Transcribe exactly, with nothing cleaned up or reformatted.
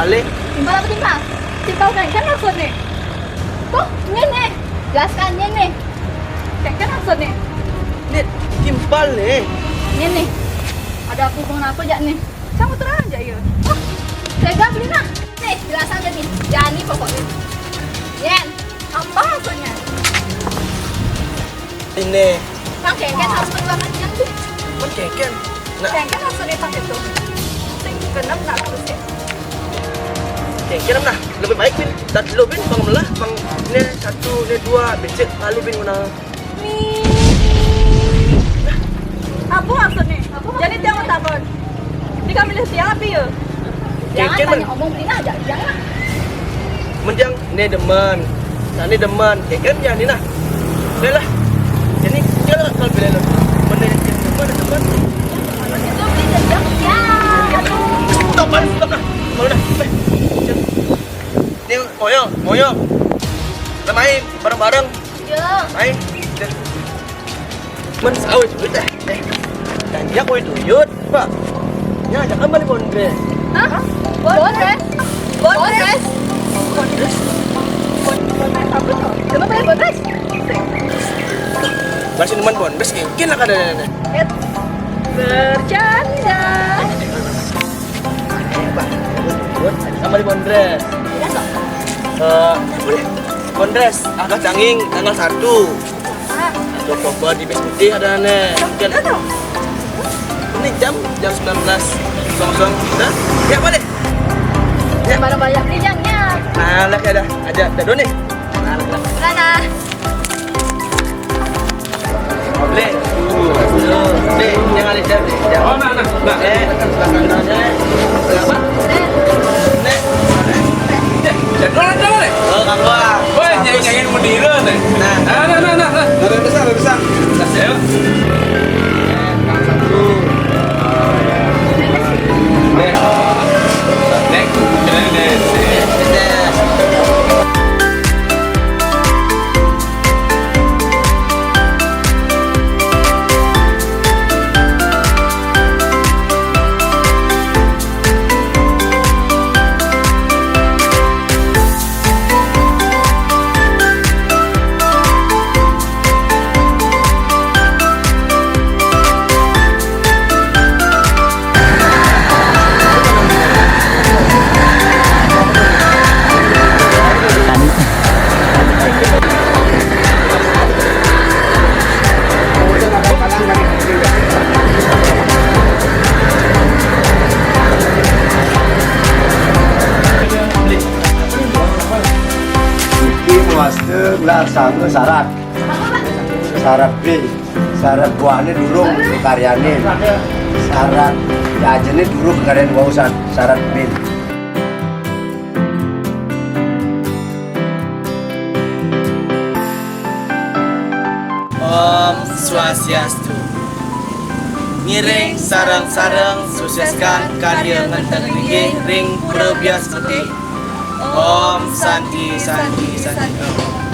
Alih. Timpal apa timpal? Timpal kan, kan maksudnya. Tuh, ini nih. Jelaskan ini nih. Kan, kan maksudnya. Ini timpal nih. Ini nih. Ada hubungan apa aja nih? Kamu terang aja ya. Oh, tega beli nah. Nih, jelaskan aja nih. Jani pokoknya. Yen, apa maksudnya? Ini. Kang Kengken harus perjuangan yang tuh. Kang Kengken. Nah. Kengken harus dipakai tuh. Sing genep nak terus ya. Kengken nah, lebih baik bin. Tadi lo bin, bang melah, bang ini satu, ini dua, becek lalu bin guna. Nih. Apa maksudnya? Jadi dia mau takut. Ini kami lihat siapa ya? Jangan tanya omong, Brina aja, jangan. Mending ini demen. Nah, ini demen. Ya kan, ya, ini nah. Udah lah. Ini dia lah kalau pilih lo. Mana yang demen, demen. Itu beli jejak ya. Stop, stop, stop, nah. Mau dah. Eh. Ini moyo, moyo. Kita main bareng-bareng. Iya. Main. Men, awas, udah. Eh, dan dia kau itu, Yud, Pak. Ya, jangan balik Bondres. Hah? Bondres? Bondres? Bondres? Bondres apa tuh? Coba balik Bondres. Masih teman Bondres, mungkin lah kada ada. Eh, bercanda. Pak, Yud, sama di Bondres. Iya, Kak. Eh, Bondres, agak canging tanggal satu. Ada Oktober di bis putih ada nih. Kan? Ini jam, jam sembilan belas kosong kosong. Dah? Ya, apa deh? Ya. Baru banyak nih, Jang, ya. Nah, lah, ya dah. Aja, dah dulu nih. Nah, lah. Mana? Leh, leh, jangan ada jam, leh. Oh, nah, nah, nah. Eh, belakang, belakang, eh. Apa? Leh. Jadwal ada, leh. Oh, kamu. Woi, nyai, nyai, mau di mana, leh? Nah. Nah, nah, nah, nah, nah. Lebih besar, lebih besar. Ayo. Satu. Leh. Leh. Leh. Iki muaste nglaksana syarat. Syarat B. Syarat buahnya durung karyane. Syarat ajene durung karyane wau syarat, syarat B. Om Swastiastu. Ngiring sareng-sareng sukseskan karya ngenteng linggih ring Pura Bias Putih. Om Santi, Santi, Santi. Om.